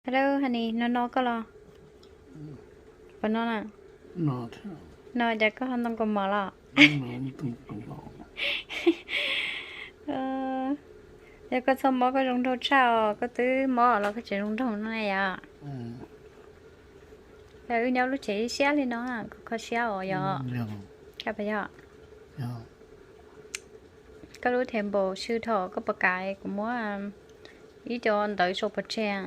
Hello, honey, no no koj los? Puas no na? No cas koj ho ntoo kaus mom los? Yog koj txhob mob koj zoo nraug tshaj os, koj twb mob los koj tseem zoo nraug no na yom. Yog wb nyob lub tsev siab li no, koj kho siab os yom. Koj puas yog? Koj lub table sw dhau, koj puas kam kuv muab ib co ntawv sau pov tseg?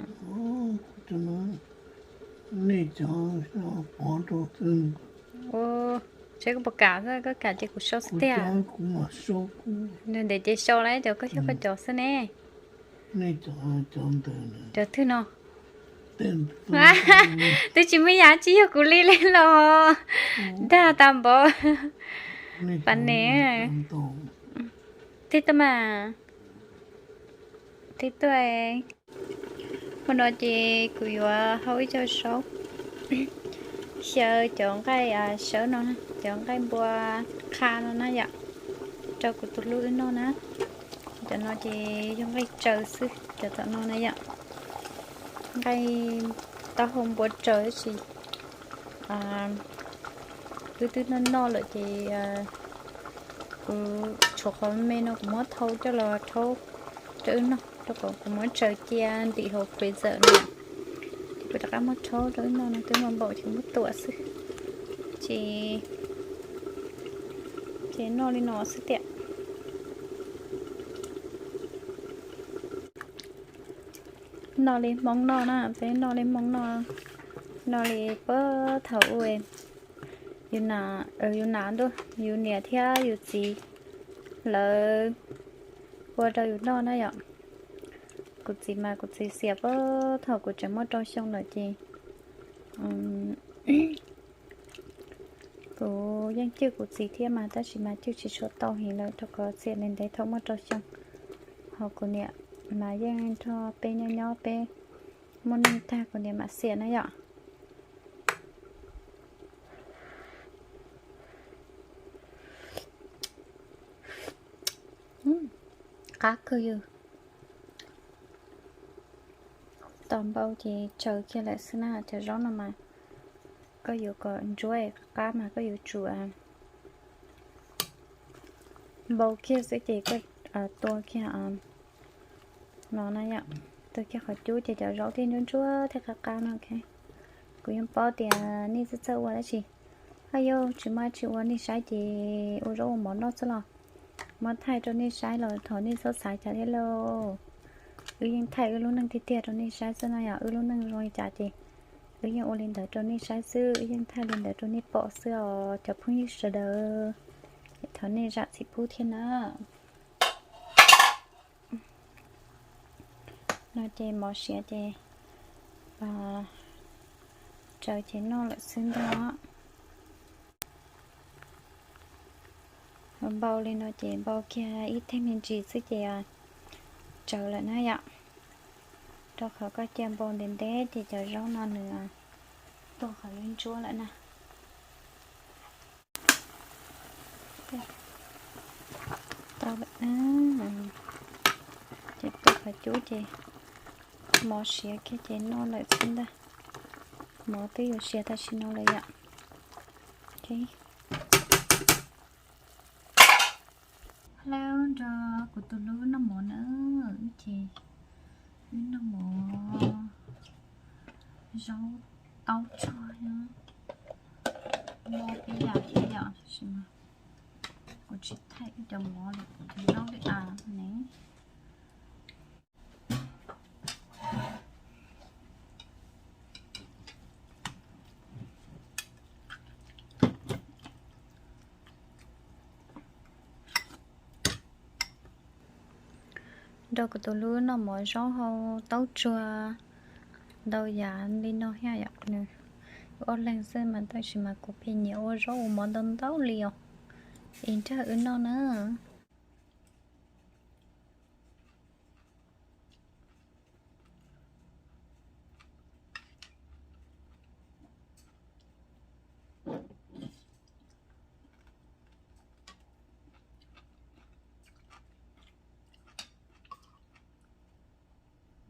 Seb koj puas kam xwb, koj kam ces kuv sau xwb tiag. Nws ntev ces sau lawm, cov koj xyov koj cov xwb ne. Cov twg no? Twb tsis muaj yam tsis yog kuv li li los. Dag tas npaum. Pas ne. Tig tuaj mas. Tig tuaj. Hmo no ces kuv yuav hau ib co zaub xyaw cov nqaij sawv no, cov nqaij npua qha no na yom, rau kuv tus hlub wb noj na. Cov no ces yog nqaij tsaws xwb, cov tom no na yom. Nqaij taub hau npua tsaws tab sis wb twb noj noj lawm ces kuv tshuav qhov me no kuv muab thau coj los rhaub rau wb noj, rau qhov kuv muab tsaws cia ntim hauv freezer no. Ces kuv rov qab muab rhaub rau wb noj no, twb muaj npaum ces muab tuam xwb. Ces, ces noj li no xwb tiag. Noj li Hmoob noj na, peb noj li Hmoob noj, noj li puag thaum ub yus nam, yus nam ntuj, yus niam thiab yus txiv lawv ua rau yus noj na yom. Kuv txiv mas kuv txiv xiam puag thaum kuv tseem muaj rau xyoo lawm ces kuv yeej cwj kuv txiv thiab mas tab sis mas cwj tsis tshua tau heev lawm rau qhov txia ntev ntev thaum muaj rau xyoo. Ho kuv niam mas yeej nrog peb nyob nyob peb muaj neej tag kuv niam mam xiam na yom. Qab kawg yus. Tos npau ces tsaws kiag lawm xwb na, cov zaub no mas koj yuav kom ntsuab qab qab mas koj yuav tsum npau kiag xwb ces koj tua kiag no na yom, tua kiag qhov cub ces cov zaub thiaj ntsuab ntsuab thiaj qab qab no. Kuv yeej paub tias nej txawj txawj ua tab sis haj yam tsis muaj dab tsi ua nej saib ces ua zaub ua mov noj xwb los muab thaij rau nej saib los thov nej txhob xav cas thiab lauj. Wb yeej thaij wb lub neej tiag tiag rau nej saib xwb na yom, wb lub neej zoo li cas ces wb yeej ua li ntawd rau nej saib xwb, wb yeej thaij li ntawd rau nej pom xwb os cov phooj ywg sawv daws. Thov nej zam txim pub thiab na. No ces mov siav ces tsaws ces noj lawm xwb ntag. Npau li no ces npau kiag ib teg me ntsis xwb ces tsaws lawm na yom. Rau qhov koj cia npau ntev ntev ces cov zaub no nws tuag qhov ntsuab lawm na. Tau lawm na. Ces tuaj qhov cub ces mov siav kiag ces noj lawm xwb ntag. Mov twb yuav siav tam sim no lawm yom. Hello, nrog kuv tus hlub noj mov na. Ces wb noj mov zaub taub tsuag, noj peb yam thiab yom, tab sis mas kuv tsis thaij wb cov mov li, cov zaub li as ne. Nrog kuv tus hlub noj mov zaub hau taub tsuag ntau yam li no thiab yom. Nws ob leeg xwb mas tab sis mas kuv pheej nyiam ua zaub ua mov ntau ntau li os. Es nrog wb noj na.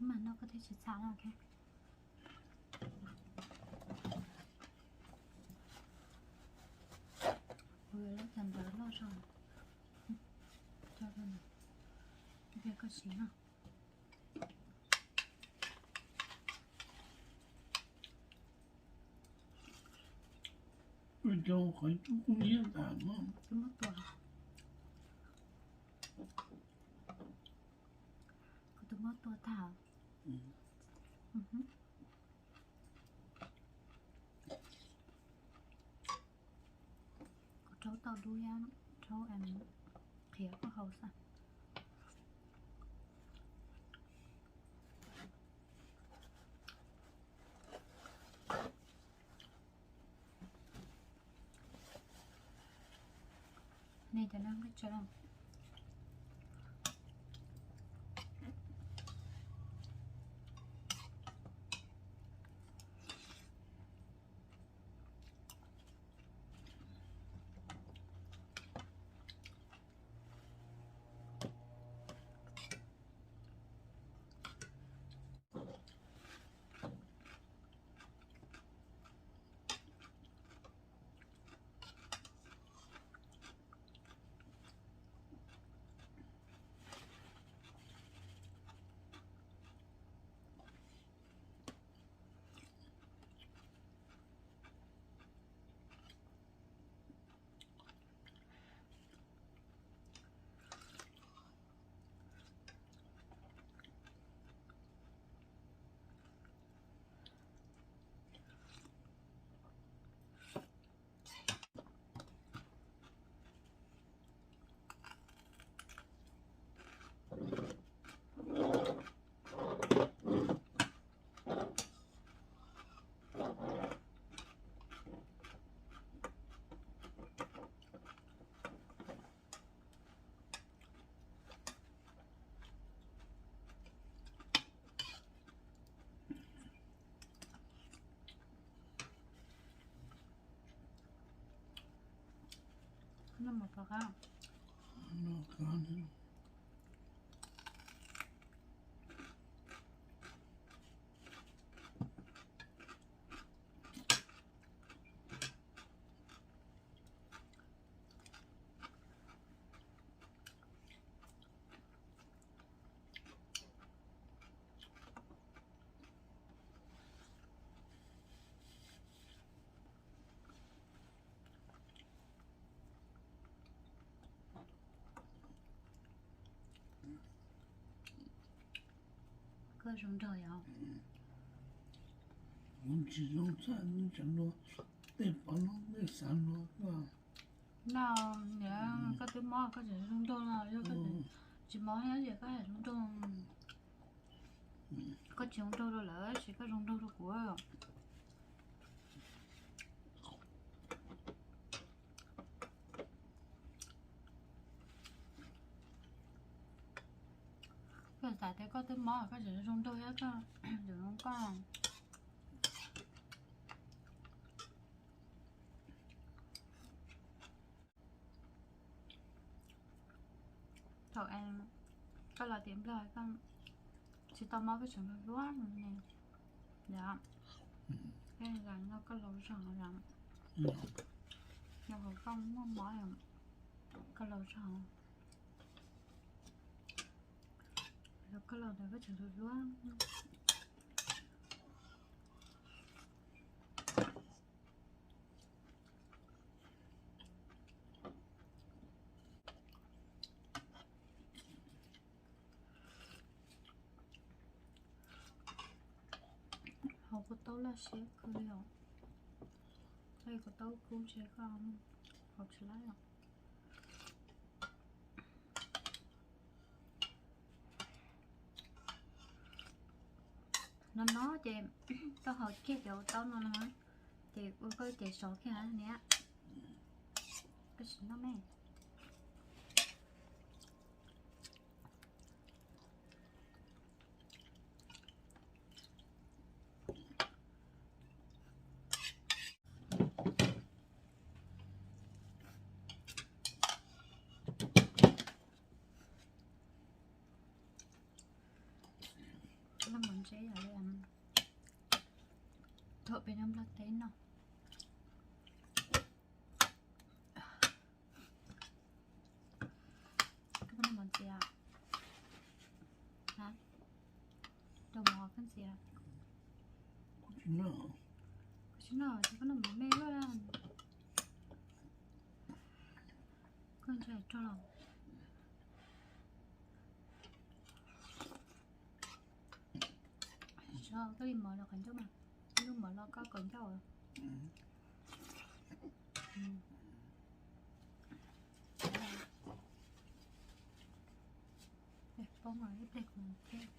Mas no koj thiaj tsis txham na, ok. Siv no. Rau qhov cub kub ib yam tas no. Cub mab tua. Kuv tus mab tua tag. Kuv rhaub tau dub thiab, rhaub qhiav kuj hau xwb. Nej cov no nqaij tsawv. Noj mov pom qab. Koj zoo nraug yom? Kuv tsis zoo txhaj, tseem luag tej pov no tej xav luag koj. No, niam, koj twb mob koj tseem zoo nraug no, yog koj tsis mob thiab ces koj zoo nraug. Koj tsis zoo nraug rau lawv tab sis koj zoo nraug rau kuv. Koj xav tias koj twb mob koj tseem zoo nraug thiab koj, tseem zoo koj. Thaum koj los tim Nplog koj tsis tau mob koj tseem hluas hluas ne. Yog, koj los noj koj laus zog yom. Yog hauv koj muaj mob, koj laus zog. Los koj laus ntawd koj tseem hluas hluas. Hauv kuv taub laj siab kawg li os. Kuv taub kub ntshe koj hauv tsis laib os. No no ces koj haus kiag cov taub no no, ces ua koj cev sov kiag niam. Koj sim noj me. Laj mov ntse yom, thaum peb nyob Nplog teb no. Koj laj mov ntse. Tias, kuv tsis noj, kuv tsis noj ces koj noj mov me luaj. Koj ntshai rog los. Koj li mov los qhov ncauj mas, lub mov los koj kaum ncauj. Poob los ib pliag kuv thiab.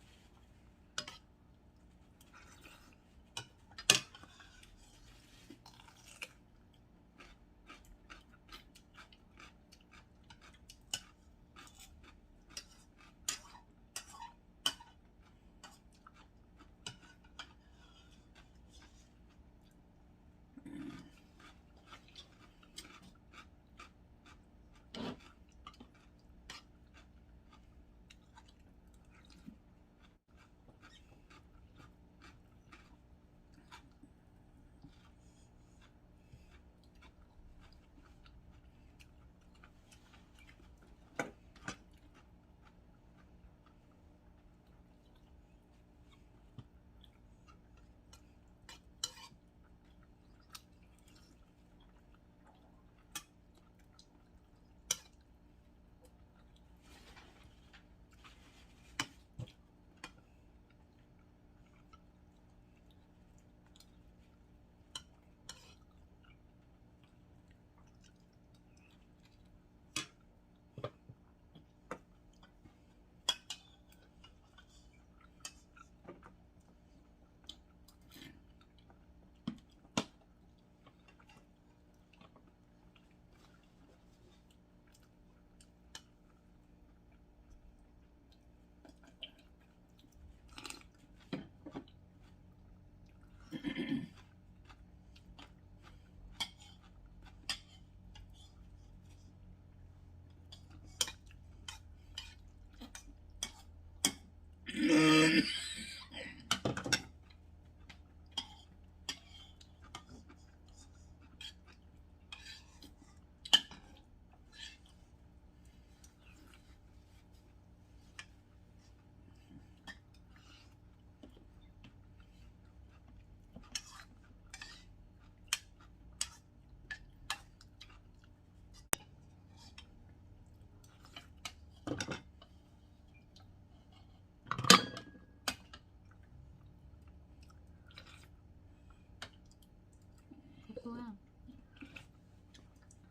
Kub kub,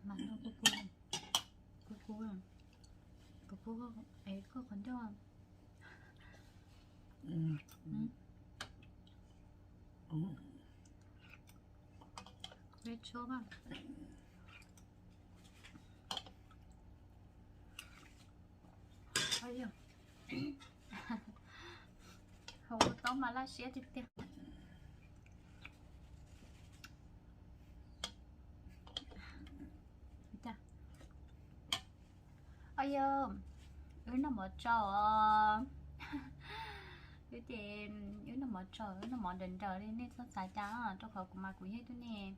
mas no kub kub, kub kub, kub kub, es koj qhov ncauj. Red sauce. Hauv taub mas laj siab tiag tiag. Au yog, wb noj mov tsaus os. Wb ces wb noj mov tsaus, wb noj mov nrawm nrawm li, nej txhob xav cas, rau qhov kuv mas kuv yog ib tug neeg,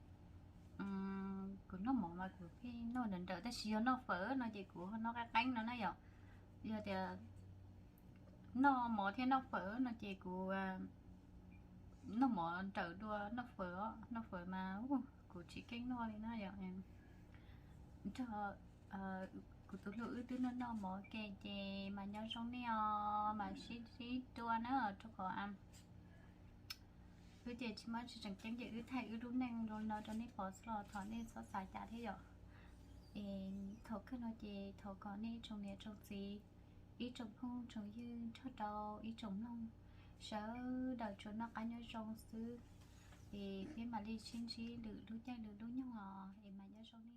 kuv noj mov mas kuv pheej noj nrawm nrawm, tab sis yog noj fawm no ces kuv ho noj qab qeeb no na yom. Yog tias noj mov thiab noj fawm no ces kuv noj mov nrawm dua noj fawm, noj fawm mas kuv tsis keej noj li na yom. Nrog kuv tus hlub wb twb noj noj mov ke ces mas nyob zoo nej os, mas sib ntsib dua na, rau qhov wb ces tsis muaj tsis tseem ceeb ces wb thaij wb lub neej zoo no rau nej pom xwb los thov nej txhob xav cas thiab yom. Es thaum kawg no ces thov kom nej ib tsoom niam tsoom txiv, ib tsoom phooj tsoom ywg nrog rau ib tsoom mloog sawv daws tsuas noj qab nyob zoo xwb. Es peb mam li sib ntsib lwm lub caij lwm lub nyoog os, es mas nyob zoo nej.